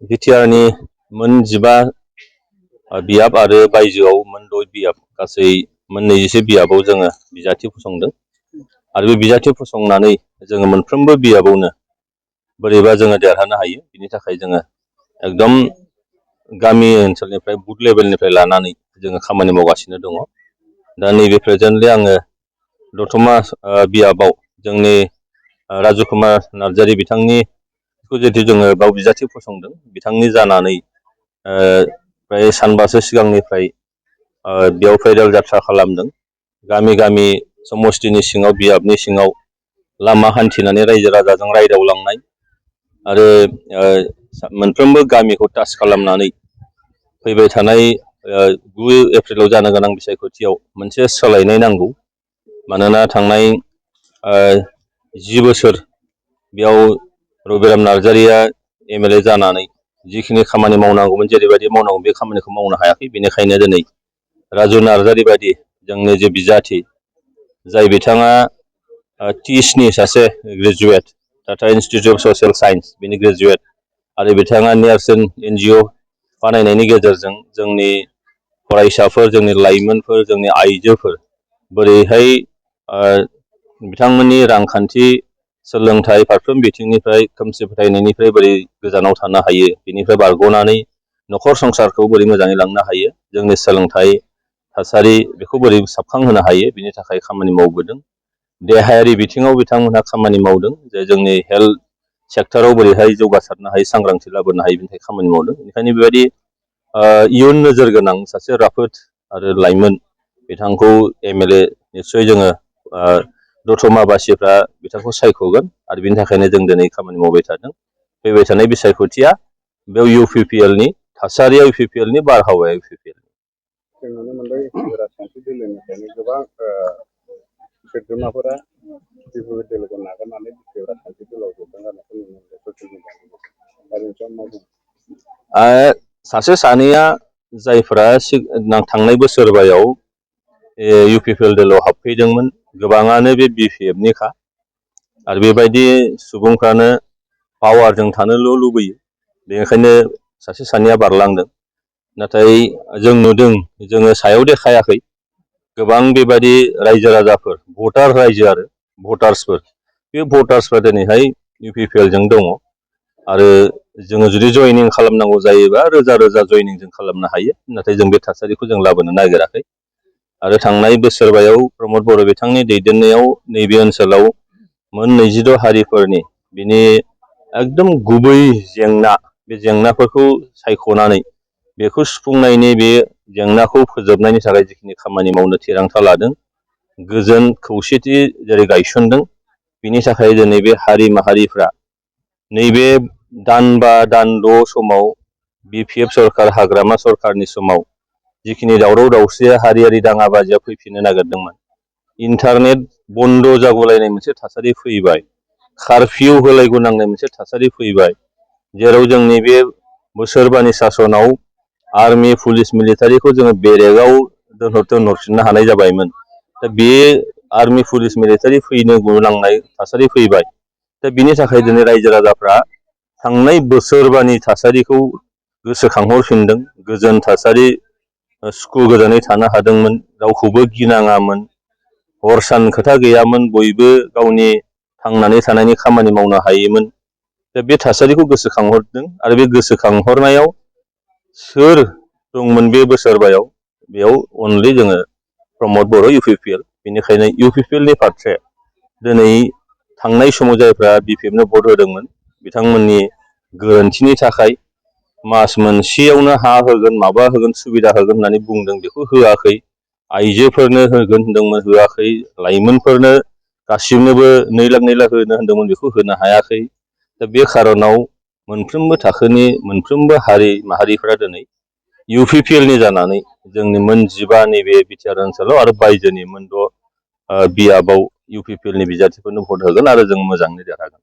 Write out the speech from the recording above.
बिटिआरनि मोन 15 बियाब आरो बायजोआव मोन 6 बियाब गासै मोन 21 बियाबाव जोङो बिजाथि फसंदों आरो बे बिजाथि फसंनानै जोङो मोनफ्रोमबो बियाबावनो बोरैबा जोङो देरहानो हायो बिनि थाखाय जोङो एकदम गामि ओनसोलनिफ्राय बुथ लेभेलनिफ्राय लानानै जोङो खामानि मावगासिनो दङ। दा नैबे प्रेजेन्टलि आङो दतमा बियाबाव जोंनि राजु कुमार नार्जारी बिथांनि जिहेतु जोङो बाव बिजाथि फसंदों बिथांनि जानानै प्राय सानबासो सिगांनिफ्राय बेयाव फैदाल जात्रा खालामदों। गामि गामि समस्तिनि सिङाव बियाबनि सिङाव लामा हान्थिनानै रायजो राजाजों रायदावलांनाय आरो मोनफ्रोमबो गामिखौ टाच खालामनानै फैबाय थानाय 9 एप्रिलाव जानो गोनां बिसायख'थियाव मोनसे सोलायनाय नांगौ। मानोना थांनाय 10 बोसोर बेयाव रबिराम नार्जारीया एमएलए जानानै जिखिनि खामानि मावनांगौमोन जेरैबायदि मावनांगौ बे खामानिखौ मावनो हायाखै। बेनिखायनो दिनै राजु नार्जारी बायदि जोंनि जे बिजाथि जाय बिथाङा टिएसनि सासे graduate Tata institute of social science बिनि ग्रेजुवेट आरो बिथाङा नेरसोन एनजिअ बानायनायनि गेजेरजों जोंनि फरायसाफोर जोंनि लाइमोनफोर जोंनि आइजोफोर बोरैहाय बिथांमोननि रांखान्थि सोलोंथाइ फारफ्रोम बिथिंनिफ्राय खोमसि फोथायनायनिफ्राय बोरै गोजानाव थानो हायो बेनिफ्राय बारग'नानै न'खर संसारखौ बोरै मोजाङै लांनो हायो जोंनि सोलोंथाइ थासारि बेखौ बोरै साबखांहोनो हायो बिनि थाखाय खामानि मावबोदों। देहायारि बिथिङाव बिथांमोनहा खामानि मावदों जे जोंनि हेल्थ सेक्टराव बोरैहाय जौगासारनो हायो सांग्रांथि लाबोनो हायो बिनि थाखाय खामानि मावदों। बेनिखायनो बेबायदि इयुन नोजोर गोनां सासे राफोद आरो लाइमोन बिथांखौ एमएलए निस्सय जोङो दतमाबासिफ्रा बिथांखौ सायख'गोन आरो बिनि थाखायनो जों दिनै खामानि मावबाय थादों। फैबाय थानाय बिसायख'थिया बेयाव इउपिपिएलनि थासारिया इउपिपिएलनि बारहावाया इउपिपिएल जों नुनो मोनदों राजखान्थि दोलोनिफ्रायनो गोबां सोद्रोमाफोरा इउपिपिएल दोलोखौ नागारनानै राजखान्थि दोलोआव जथुम जानायखौ नुनो मोनदों ससियेल मिडियानि सासे सानैया जायफोरा थांनाय बोसोरबायाव इउपिपिएल दोलोआव हाबफैदोंमोन गोबाङानो बे बिपिएफनिखा आरो बेबायदि सुबुंफ्रानो पावारजों थानोल' लुबैयो। बेनिखायनो सासे सानैया बारलांदों। नाथाय जों नुदों जोङो सायाव देखायाखै गोबां बेबायदि रायजो राजाफोर भटार रायजो आरो भटार्सफोर बे भटार्सफ्रा दिनैहाय इउपिपिएलजों दङ आरो जोङो जुदि जयनिं खालामनांगौ जायोबा रोजा रोजा जयनिं जों खालामनो हायो। नाथाय जों बे थासारिखौ जों लाबोनो नागिराखै आरो थांनाय बोसोरबायाव प्रमद बर' बिथांनि दैदेननायाव नैबे ओनसोलाव मोन 22 हारिफोरनि बिनि एकदम गुबै जेंना बे जेंनाफोरखौ सायख'नानै बेखौ सुफुंनायनि बे जेंनाखौ फोजोबनायनि थाखाय जिखिनि खामानि मावनो थिरांथा लादों गोजोन खौसेथि जेरै गायसनदों बिनि थाखाय दिनै बे हारि माहारिफ्रा नैबे दानबा दानद' समाव बिपिएफ सरखार हाग्रामा सरखारनि समाव जिखिनि दावराव दावसिया हारियारि दाङाबाजिया फैफिननो नागिरदोंमोन इन्टारनेट बन्द' जागुलायनाय मोनसे थासारि फैबाय कारफिउ होलायगोनांनाय मोनसे थासारि फैबाय जेराव जोंनि बे बोसोरबानि सासनाव आर्मि पुलिस मिलिटारिखौ जोङो बेरेगाव दोनहरफिननो हानाय जाबायमोन। दा बे आर्मि पुलिस मिलिटारि फैनो गोनांनाय थासारि फैबाय। दा बिनि थाखाय दिनै रायजो राजाफ्रा थांनाय बोसोरबानि थासारिखौ गोसोखांहरफिनदों गोजोन थासारि सुखु गोजोनै थानो हादोंमोन रावखौबो गिनाङामोन हर सान खोथा गैयामोन बयबो गावनि थांनानै थानायनि खामानि मावनो हायोमोन। दा बे थासारिखौ गोसोखांहरदों आरो बे गोसोखांहरनायाव सोर दंमोन बे बोसोरबायाव बेयाव अनलि जोङो प्रमद बर' इउपिपिएल बेनिखायनो इउपिपिएलनि फारसे दिनै थांनाय समाव जायफ्रा बिपिएफनो भट होदोंमोन बिथांमोननि गोरोन्थिनि थाखाय मास मोनसेयावनो हा होगोन माबा होगोन सुबिदा होगोन होननानै बुंदों बेखौ होआखै आइजोफोरनो होगोन होनदोंमोन होआखै लाइमोनफोरनो गासिबनोबो 2 लाख होनो होनदोंमोन बेखौ होनो हायाखै। दा बे खार'नाव मोनफ्रोमबो थाखोनि मोनफ्रोमबो हारि माहारिफ्रा दिनै इउपिपिएलनि जानानै जोंनि मोन 15 नैबे बिटिआर ओनसोलाव आरो बायजोनि मोन 6 बियाबाव इउपिपिएलनि बिजाथिफोरनो भट होगोन आरो जों मोजाङै देरहागोन।